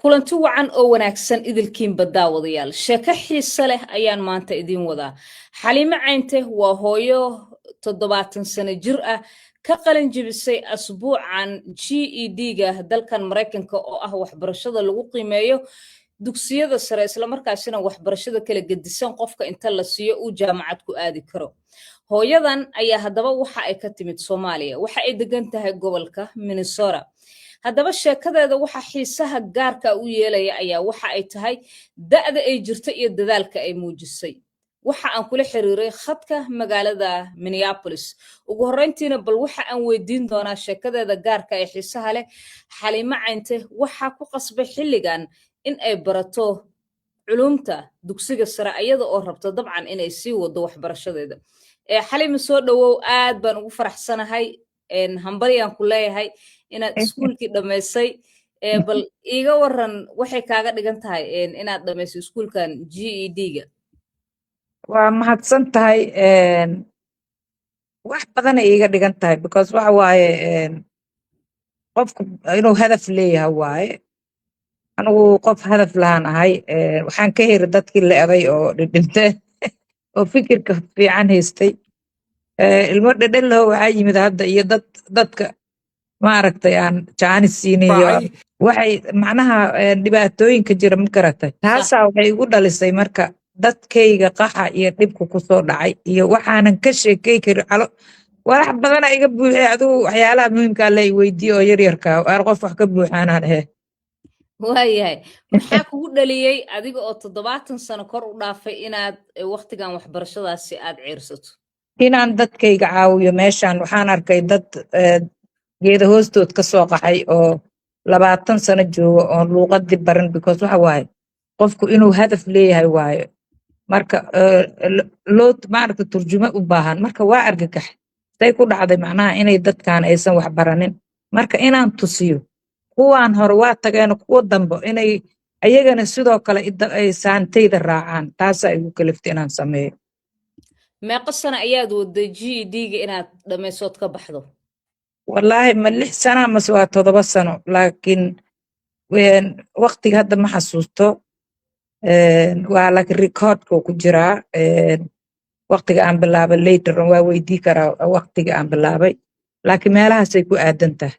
Kulanti wacan oo wanaagsan idilkiinba, daawadayaal. Sheeko xiise leh ayaan maanta idiin wadaa. Xaliimo Caynte waa hooyo 70 sano jir ah, ka qalin jebisay asbuucan GED-ga dalkan Maraykanka, oo ah waxbarashada lagu qiimeeyo dugsiyada sare, islamarkaasina waxbarashada kala gedisan qofka inta la siiyo uu jaamacad ku aadi karo. Hooyadan ayaa haddaba waxa ay ka timid Soomaaliya, waxa ay degan tahay gobolka Minnesota. Haddaba sheekadeeda waxa xiisaha gaarka u yeelaya ayaa waxa ay tahay da'da ay jirto iyo dadaalka ay muujisay. Waxa aan kula xiriiray khadka magaalada Minneapolis. Ugu horreyntiina bal waxa aan weydiin doonaa sheekadeeda gaarka ee xiisaha leh. Xaliimo Caynte, waxaa ku qasbay xilligan in ay barato culumta dugsiga sare, ayada oo rabto dabcan inay sii wado waxbarashadeeda? Xaliimo, soo dhowow. Aad baan ugu faraxsanahay, hambalyaan ku leeyahay inaad iskuulkii dhammaysay. Bal iiga waran waxay kaaga dhigan tahay inaad dhammayso iskuulkan GED-ga. Waa mahadsan tahay. Wax badanay iiga dhigan tahay, because waxa waaye, qofku inuu hadaf leeyahay waaye. Anigu qof hadaf lahaan ahay. Waxaan ka heri dadkii la eday oo dhidhinteen oo fikirka fiican haystay. Ilmo dhedhen laho waxaa yimid hadda iyo dad dadka maaragtay aan jaanis siinayo, waxay macnaha dhibaatooyinka jira, ma garatay? Taasaa waxay igu dhalisay marka dadkayga qaxa iyo dhibka kusoo dhacay iyo waxaanan ka sheekey karin. Calo walax badana iga buuxay. Adigu waxyaalaha muhiimkaa la i weydiiye oo yaryarkaa aan qof wax ka buuxaanaan ahe. Waayahay, maxaa kugu dhaliyey adiga oo 70 sano kor u dhaafay inaad waktigan waxbarashadaasi aad ciirsato? Inaan dadkayga caawiyo. Meeshan waxaan arkay dad geeda hoostood ka soo qaxay oo 20 sano jooga oon luuqadii baran, because waxa waaye, qofku inuu hadaf leeyahay waaye. Marka loo maaragta turjumo u baahan, marka waa argagax say ku dhacday macnaha inay dadkan aysan wax baranin. Marka inaan tusiyo kuwaan hore waa tageen, kuwa dambe inay ayagana sidoo kale ay saantayda raacaan, taasaa igu kaliftay inaan sameeyo. Meeqo sano ayaad waday GED-ga inaad dhammaysood ka baxdo? Wallaahi, ma 6 sana mase waa 7 sano, laakiin waqtiga hadda ma xasuusto. Waa laakiin recordka ku jiraa waqtiga aan bilaabay. Later on waa weydii karaa waqtiga aan bilaabay, laakiin meelahaasay ku aadan tahay.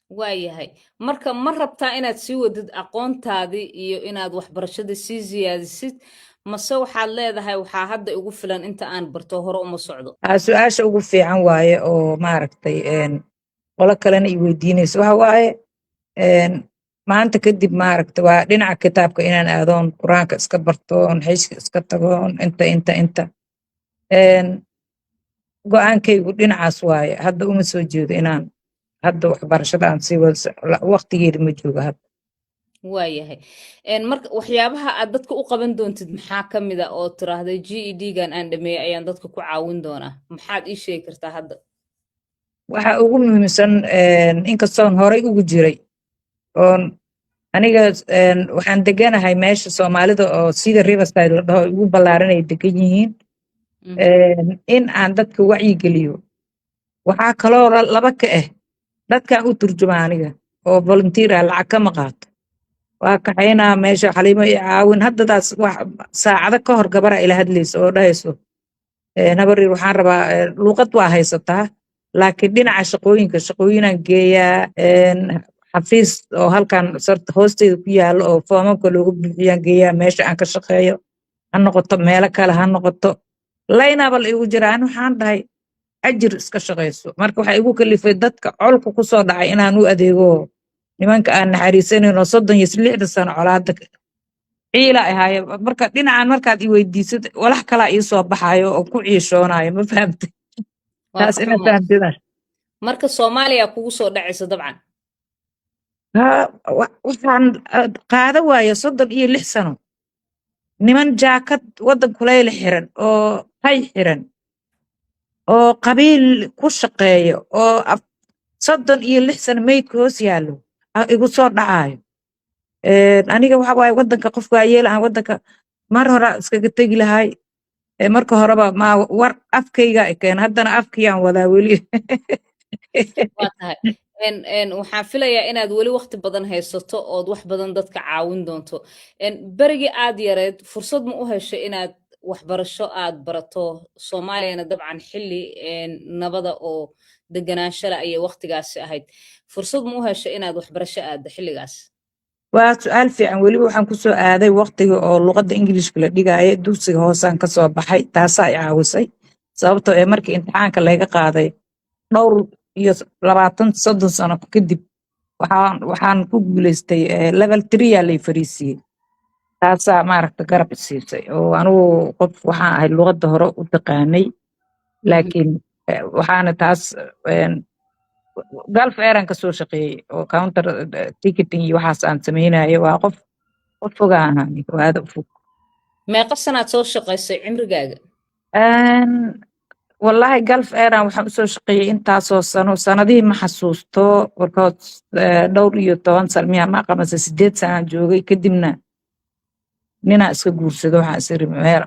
Waayahay, marka ma rabtaa inaad sii wadid aqoontaadii iyo inaad waxbarashadii sii siyaadisid, mase waxaad leedahay waxaa hadda igu filan inta aan barto, hore uma socdo? Su-aasha ugu fiican waaye oo maaragtay qolo kalena i weydiinayso. Waxa waaye, maanta kadib maaragta waa dhinaca kitaabka inaan aadoon, Qur-aanka iska bartoon, xijka iska tagoon, inta inta inta go-aankaygu dhinacaas waaye. Hadda uma soo jeedo inaan hadda waxbarashada aan sii wado, waqtigeeda ma joogo hadda. Waayahay, marka waxyaabaha aad dadka u qaban doontid maxaa ka mid a oo tiraahday GED-gan aan dhameeyey ayaan dadka ku caawin doonaa? Maxaad ii sheegi kartaa hadda? Waxa ugu muhiimsan, inkastoon horay ugu jiray oon aniga waxaan deganahay meesha Soomaalida oo sida Riverside la dhaho ugu ballaaran ay degan yihiin, in aan dadka wacyigeliyo. Waxaa kaloo laba ka ah dadkan u turjuma aniga oo volunteer ah, lacag kama qaato. Waa kaxaynaa meesha, "Xaliimo, i caawin." Haddadaas wax saacado ka hor gabara ila hadlayso oo dhahayso, "Habaryar, waxaan rabaa luuqad waa haysataa, laakiin dhinaca shaqooyinka." Shaqooyinaan geeyaa, xafiis oo halkan sarta hoosteeda ku yaalo oo foomamka looga buuxiyaan geeyaa. Meesha aan ka shaqeeyo ha noqoto, meelo kale ha noqoto, laynaba la igu jira. Ani waxaan dhahay ajir iska shaqayso. Marka waxaa igu kalifay dadka colka ku soo dhacay inaan u adeego, nimanka aan naxariisanayn oo 36 sano colaada ciila ahaaye. Marka dhinacan markaad i weydiisad, walax kalaa ii soo baxayo oo ku ciishoonayo, ma fahamtay? Waa taas ka inaad xumahay. fahamtida. Marka Soomaaliya kugu soo dhacaysa dabcan. Ha, waxaan qaada waaye 36 sano niman jaakad waddan kulayl xiran oo tay xiran oo qabiil ku shaqeeyo oo 36 sano meydka hoos yaallo igu soo dhacaayo. Aniga waxa waaye, waddanka qofka waa yeela aan waddanka mar hore iskaga tegi lahay. Marka horeba ma war afkayga i keen, haddana afkiyaan wadaa weli. Waa tahay. Waxaan filayaa inaad weli waqti badan haysato ood wax badan dadka caawin doonto. Berigii aad yareed, fursad ma u heshay inaad waxbarasho aad barato? Soomaaliyana dabcan xilli nabada oo deganaansho leh ayay waqtigaasi ahayd. Fursad ma u heshay inaad waxbarasho aaddo xilligaas? Waa su-aal fiican. Weliba waxaan kusoo aaday waqtiga oo luqadda Ingiliishka la dhigaayo. Dugsiga hoosaan kasoo baxay. Taasaa i caawisay, sababtoo ee markii imtixaanka layga qaaday dhowr iyo 20, 30 sano kadib, waxaan ku guuleystay level 3 aa lay fariisiiyey. Taasaa maaragta garab isiisay, oo anigu qof waxaan ahay luqadda hore u taqaanay, laakiin waxaana taas Gulf Air aan kasoo shaqeeyey oo counter ticketing iyo waxaas aan sameynayay. Waa qof fogaan ahaa aniga, oo aada u fog. Meeqa sanaad soo shaqaysay cimrigaaga? Wallahi, Gulf Air aan waxaan usoo shaqeeyey intaasoo sano. Sanadihii ma xasuusto warkood, dhowr iyo toban sano miya ma aqamase, 8 sanaan joogay. Kadibna ninaa iska guursado. Waxaan is iri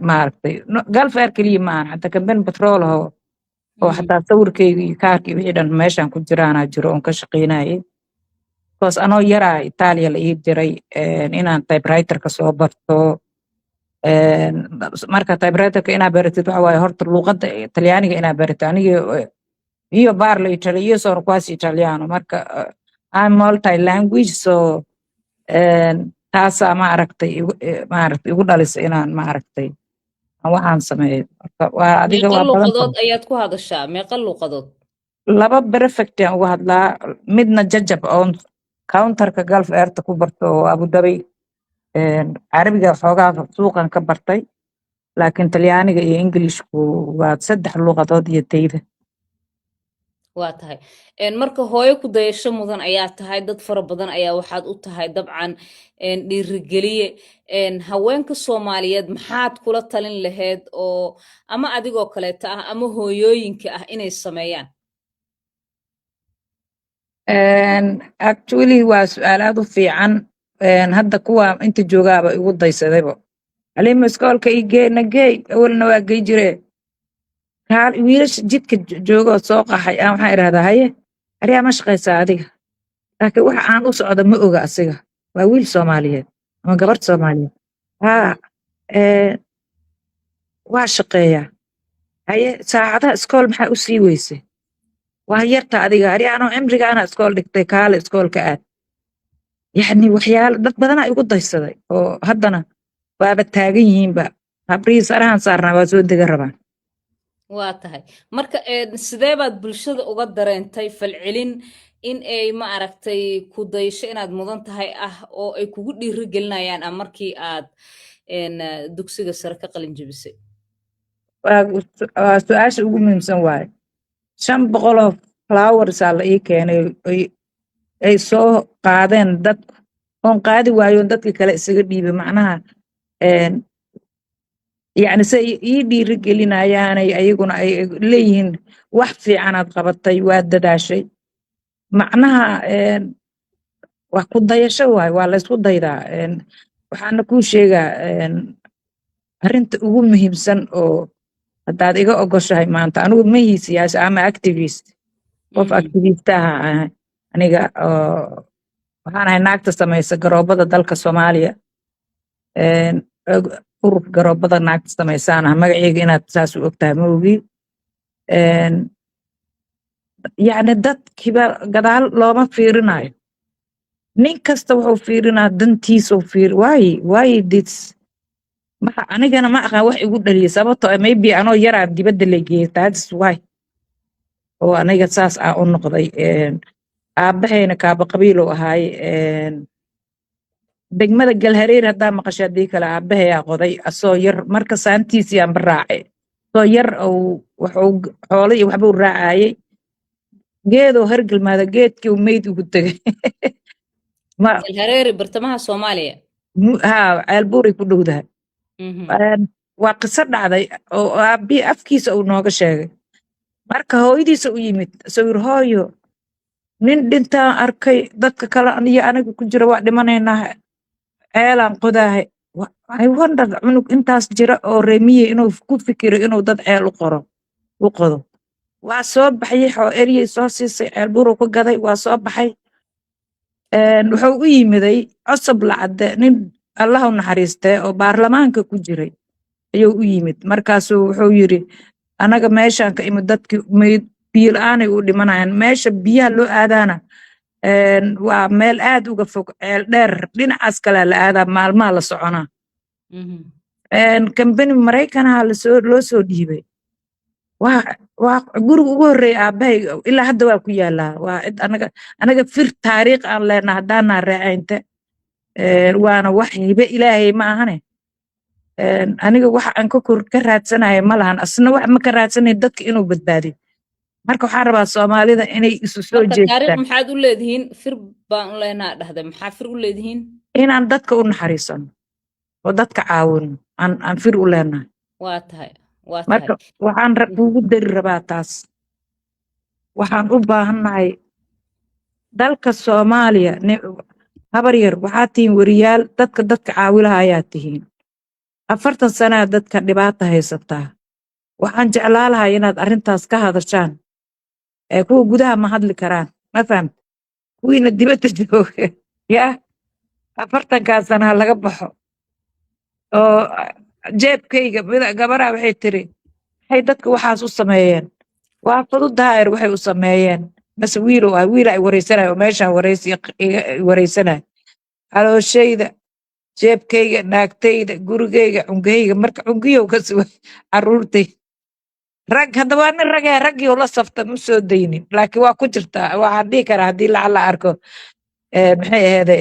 maaragtay, Gulf Air keliya maahan, xataa company petrol oo xataa sawirkayga iyo kaarka iyo wixii dhan meeshaan ku jiraanaa jiro oon ka shaqeynayay, because anoo yaraa Itaaliya la ii diray inaan typewriterka soo barto. Marka typewriterka inaa baratid waxa waaye horta luuqadda Talyaaniga inaa baratid. Aniga io parlo io sono quasi italiano. Marka I'm multi language, so taasaa maaragtay maaragtay igu dhalisay inaan maaragtay aan waxaan sameeyo. Marka waa adiga Meeqa waa badan luuqadood tahay. ayaad ku hadashaa? Meeqa luuqadood? Laba perfect aan uga hadlaa, midna jajab oon counterka Gulf Airta ku barto oo Abu Dhabi. Carabiga xoogaa suuqan ka bartay, laakiin Talyaaniga iyo Englishku waa saddex luuqadood iyo tayda. Waa tahay. Marka hooyo ku dayasho mudan ayaa tahay. Dad fara badan ayaa waxaad u tahay dabcan dhiirigeliye. Haweenka Soomaaliyeed maxaad kula talin lahayd oo ama adigoo kaleeta ah ama hooyooyinka ah inay sameeyaan? Actually, waa su-aal aad u fiican. Hadda kuwa inta joogaaba igu daysadaybo: "Xaliimo, iskoolka igee, nageey." Awalna waa gey jiree. Wiilasha jidka jooga oo soo qaxay aan waxaan idhahdaa, "Haye, aryaa, ma shaqaysaa adiga?" Laakiin waxa aan u socda ma oga. Asiga waa wiil Soomaaliyeed ama gabadh Soomaaliyeed. Haa, waa shaqeeyaa. "Haye, saacadaha iskool maxaa u sii weysay? Waa yarta adiga." "Aryaa, anoo cimrigaana iskool dhigtay, kaale iskoolka aad." Yacni waxyaalo dad badanaa igu daysaday oo haddana waaba taagan yihiinba. Habrihii sarahan saarnaa waa soo dega rabaan. Waa tahay. Marka sidee baad bulshada uga dareentay falcelin in ay, ma aragtay, ku dayasho inaad mudan tahay ah oo ay kugu dhiiri gelinayaan ah markii aad dugsiga sare ka qalin jebisay? Waa su-aasha ugu muhiimsan waaye. 500 oo flowers aa la ii keenay ay soo qaadeen dadku, oon qaadi waayoon dadka kale isaga dhiibay. Macnaha yacni se ii dhiiri gelinayaanay, ayaguna ay leeyihiin, "Wax fiicanaad qabatay, waad dadaashay." Macnaha waa ku dayasho waay, waa laysku daydaa. Waxaana kuu sheegaa arrinta ugu muhiimsan oo haddaad iga ogoshahay maanta, anigu ma ihi siyaasi ama activist, qof activist ah ahay. Aniga oo waxaan ahay naagta samaysa garoobada dalka Soomaaliya. Ururka garoobada naagta samaysaan ah. Magaceyga inaad saas u ogtahay ma ogi. Yacni dadkiiba gadaal looma fiirinayo. Nin kasta wuxuu fiirinaa dantiisuu fiir. Why this? Maxa anigana ma aqaan wax igu dhaliyay, sababtoo ah maybe anoo yaraa dibadda la geeyay. That's why oo aniga saas ah u noqday. Aabahayna kaaba qabiilow ahaay. Degmada Galhareer haddaa maqashay, haddii kale, aabahayaa qoday asoo yar. Marka saantiisii aanba raacay asoo yar uu wuxuu xoolo iyo waxbuu raacayay, geedoo hergelmaada, geedkii uu meyd ugu tegay ma. Galhareeri, bartamaha Soomaaliya. Haa, Ceelbuuray ku dhowdahay. Waa qiso dhacday oo aabbihi afkiisa uu nooga sheegay. Marka hooyadiisa u yimid, sawir hooyo, nin dhintaan arkay, dadka kale iyo aniga ku jira waa dhimanaynaa, ceelaan qodaahay. I wonder, cunug intaas jira oo reemiye inuu ku fikiro inuu dad ceel u qoro, u qodo. Waa soo baxyay, eriyay soo siisay, Ceelbuuruu ka gaday, waa soo baxay. Wuxuu u yimiday Cosob Lacade, nin Allah u naxariistee oo baarlamaanka ku jiray ayuu u yimid. Markaasuu wuxuu yiri, anaga meeshaan ka imid dadki biyo la-aanay u dhimanayaan. Meesha biyaha loo aadaana waa meel aad uga fog, Ceel Dheer dhinacaas kalea la aadaa, maalmaha la soconaa. Kambani Maraykanaha loo soo dhiibay. Waa guriga ugu horreeya aabahay, ilaa hadda waa ku yaalaa. Waa cid anaga fir taariikh aan leenahay haddaanaa reecaynte. Waana wax hibe Ilaahay ma ahane. Aniga waxa aan ka kor ka raadsanaya ma lahan, asna wax ma ka raadsanayn, dadka inuu badbaadiyo. Marka waxaan rabaa Soomaalida inay isu soo Marka taariikh jeestaan. Maxaad u leedihiin? Fir baan u leenaha dhahday, maxaa fir u leedihiin? Inaan dadka u naxariisano oo dadka caawino aan fir u leenahay. Waa tahay, waa tahay. Marka waxaan kugu dari rabaa taas. Waxaan u baahannahay dalka Soomaaliya. Habar yar, waxaa tihiin weriyaal, dadka caawilaha ayaa tihiin. 40 sanaa dadka dhibaata haysataa. Waxaan jeclaa lahay inaad arrintaas ka hadashaan. Ee kuwa gudaha ma hadli karaan, ma fahamta? Kuwiina dibadda jooga yaa 40-kaa sana ha laga baxo oo jeebkayga. Gabaraa waxay tiri, maxay dadka waxaas u sameeyeen? Waa fududahay waxay u sameeyeen. Mase wiilow ah, wiil ay wareysanayo oo meeshaan wareysi iga wareysanayo. Calooshayda, jeebkayga, naagtayda, gurigayga, cungahayga. Marka cungiyow ka suga caruurtay rag. Hadda waa nin ragee, raggiioo la safta ma soo daynin, laakiin waa ku jirtaa. Waxaan dhihi karaa haddii lacala arko, maxay aheede,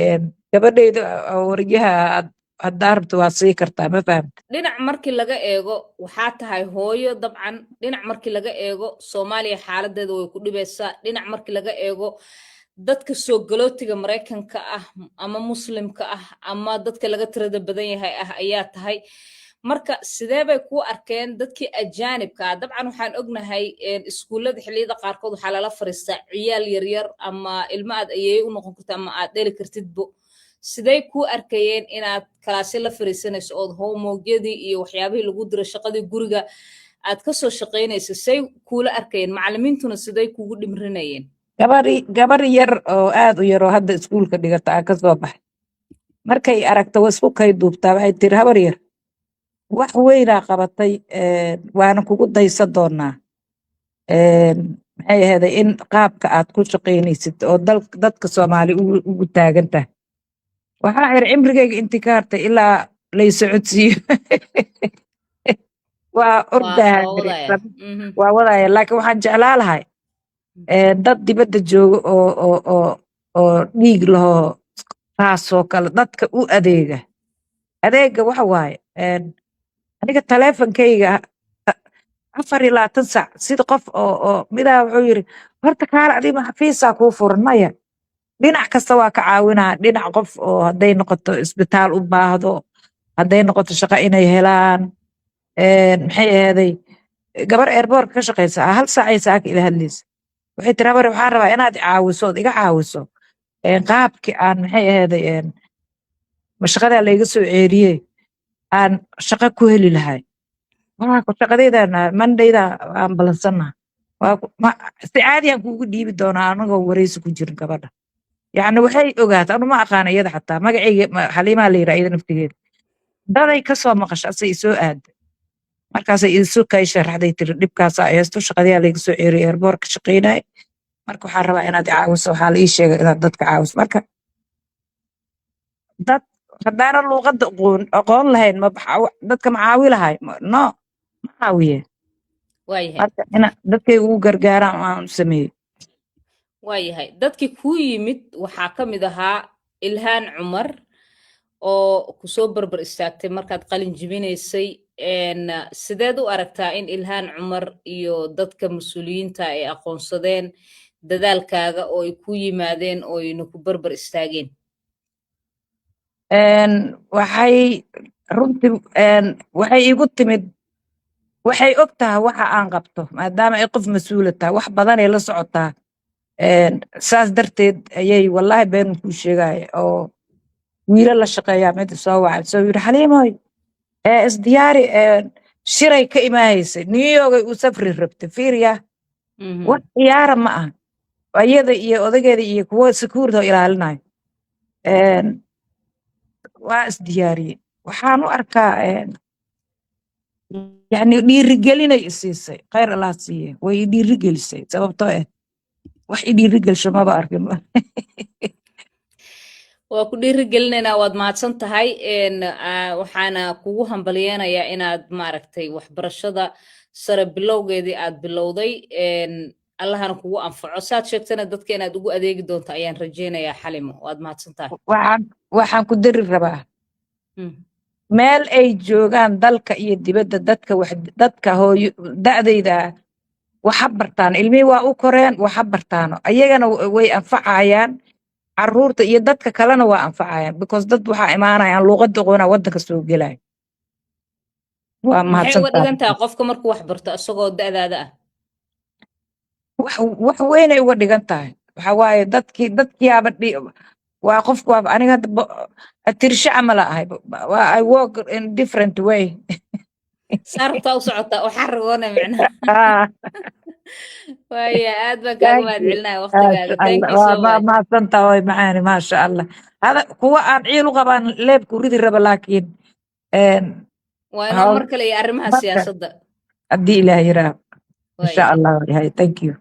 gabadhayda oo wariyaha haddaa rabto waa sii kartaa, ma fahamta? Dhinac markii laga eego, waxaa tahay hooyo dabcan. Dhinac markii laga eego, Soomaaliya xaaladeeda way ku dhibaysaa. Dhinac markii laga eego, dadka soo galootiga Maraykanka ah ama Muslimka ah ama dadka laga tirada badan yahay ah ayaa tahay. Marka sidee bay kuu arkeen dadkii ajaanibka ah? Dabcan waxaan ognahay iskuullada xilliyada qaarkood waxaa lala fariistaa ciyaal yaryar ama ilmo aad ayeeye u noqon karto ama aad dheli kartidbo. Sidey kuu arkayeen inaad kalaasyo la fariisanayso ood homework-yadii iyo waxyaabihii lagu diro, shaqadii guriga aad ka soo shaqaynayso? Say kuula arkayeen macallimiintuna? Sidey kugu dhimrinayeen? Gabar yar oo aad u yar oo hadda iskuulka dhigata aa ka soo baxay, markay aragto waa isku kay duubtaa. Waxay tiri, habar yar, wax weynaa qabatay, waana kugu daysan doonaa. Maxay aheeday, in qaabka aad ku shaqaynaysid oo dadka Soomaali ugu taagan tahay. Waxaa iri, cimrigayga intii ka hartay ilaa lay socodsiiyo waa waa ordaha. Waa wadaya. Waa wadaya, laakiin waxaan jeclaa lahay dad dibadda jooga oo dhiig lahoo taasoo kale dadka u adeega. Adeega waxa waaye, aniga taleefonkayga 24 saac sida qof oo midaa wuxuu yiri, horta kaala adiga xafiisaa kuu furan? Maya, dhinac kasta waa ka caawinaa. Dhinac qof oo hadday noqoto isbitaal u baahdo, hadday noqoto shaqo inay helaan. Maxay aheeday, gabar airport-ka ka shaqeysa hal saacay saaka ila hadlaysa. Waxay tiri, habar, waxaan rabaa inaad i caawiso ood iga caawiso qaabkii aan, maxay aheeday, ma shaqadaa layga soo ceeriyey, aan shaqo ku heli lahay. Waa ku shaqadaydan Monday-da aan balansannaha. Si caadiyaan kuugu dhiibi doonaa anagoo wareysi ku jirin. Gabadha yacni waxay ogaatay anu ma aqaana iyada xataa magacayga. Xaliimaa la yidhaa iyada naftigeeda. Daday ka soo maqasha asay isoo aaday. Markaasay isu kay sharaxday, tiri, dhibkaasaa haysto, shaqadiyaa layga soo ceeriyay, airport-ka shaqaynay. Marka waxaan rabaa inaad i caawiso, waxaa la ii sheegay inaad dadka caawiso. Marka dad haddaana luuqadda aqoon lahayn, ma dadka ma caawi lahay? No, ma caawiyeen. Waayahay. Marka ina dadkay ugu gargaaraan aan u sameeyey. Waayahay. Dadkii kuu yimid waxaa ka mid ahaa Ilhaan Cumar oo kusoo barbar istaagtay markaad qalin jibinaysay. Sideed u aragtaa in Ilhaan Cumar iyo dadka mas-uuliyiinta ay aqoonsadeen dadaalkaaga oo ay ku yimaadeen oo ayna ku barbar istaageen? Waxay runtii, waxay igu timid, waxay og tahay waxa aan qabto, maadaama ay qof mas-uula tahay, wax badanay la socotaa. Saas darteed ayay, wallahi been kuu sheegaya, oo wiilo la shaqeeyaa mid soo wacay, soo yiri, Xaliimoy, ee isdiyaari. Shiray ka imaahaysay, New York ay u safri rabtay, fiiriya. Wax ciyaara ma aha, ayada iyo odageeda iyo kuwa security oo ilaalinayo. Waa isdiyaariyey. Waxaan u arkaa yani dhiirigelinay isiisay. Khayr Allah siiye, way i dhiirigelisay, sababtoo ah wax i dhiirigelsho maba arkin. Waa ku dhiirigelinaynaa. Waad mahadsan tahay. Waxaana kugu hambalyeynayaa inaad, maaragtay, waxbarashada sare bilowgeedii aad bilowday. Allahana kugu anfaco. Saad sheegtana, dadka inaad ugu adeegi doonto ayaan rajeynayaa. Xalimo, waad mahadsan tahay. Waxaan ku dari rabaa, meel ay joogaan, dalka iyo dibadda, dadka wax dadka hooyo da'dayda ah waxa bartaan. Ilmihii waa u koreen, waxa bartaano, ayagana way anfacayaan, caruurta iyo dadka kalena waa anfacayaan, because dad waxaa imaanayaan luuqadda qoona waddanka soo gelaya. Waa Maxay uga mahadsantahay. dhigan tahay qofka markuu wax barto isagoo da'daada ah? Wax weynay uga dhigan tahay. Waxa waaye, dadkiiaba waa qofku waa aniga hadda atirsho camal ahay. Waa I work in different way. Saa rabtaa u socotaa, waxaa ragoona micnaha. Ah. Waaya, aad baan kaaga Thank mahad you. celinaya waqtigaaga. Thank you Waa so much. Mahadsantahay way macaani, maasha Allah. Hada kuwa aan ciil u qabaan leebku ridi raba, laakiin Waa inoo hawl mar kale iyo arrimaha marka siyaasadda. Haddii Ilaah yiraa, insha Waaya. Allah. Yahay, thank you.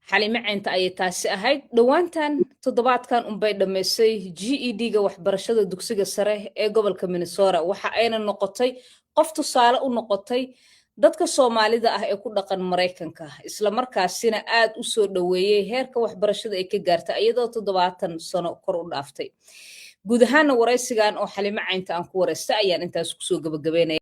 Xalime Ceynta ayay taasi ahayd. Dhowaantan, toddobaadkan unbay dhammaysay GED-ga, waxbarashada dugsiga sare ee gobolka Minnesota. Waxa ayna noqotay qof tusaale u noqotay dadka Soomaalida ah ee ku dhaqan Maraykanka, islamarkaasina aad u soo dhoweeyey heerka waxbarashada ay ka gaartay iyadoo 70 sano kor u dhaaftay. Guud ahaana, waraysigan oo Xalimo Caynta aan ku waraystay ayaan intaas kusoo gabagabeynaya.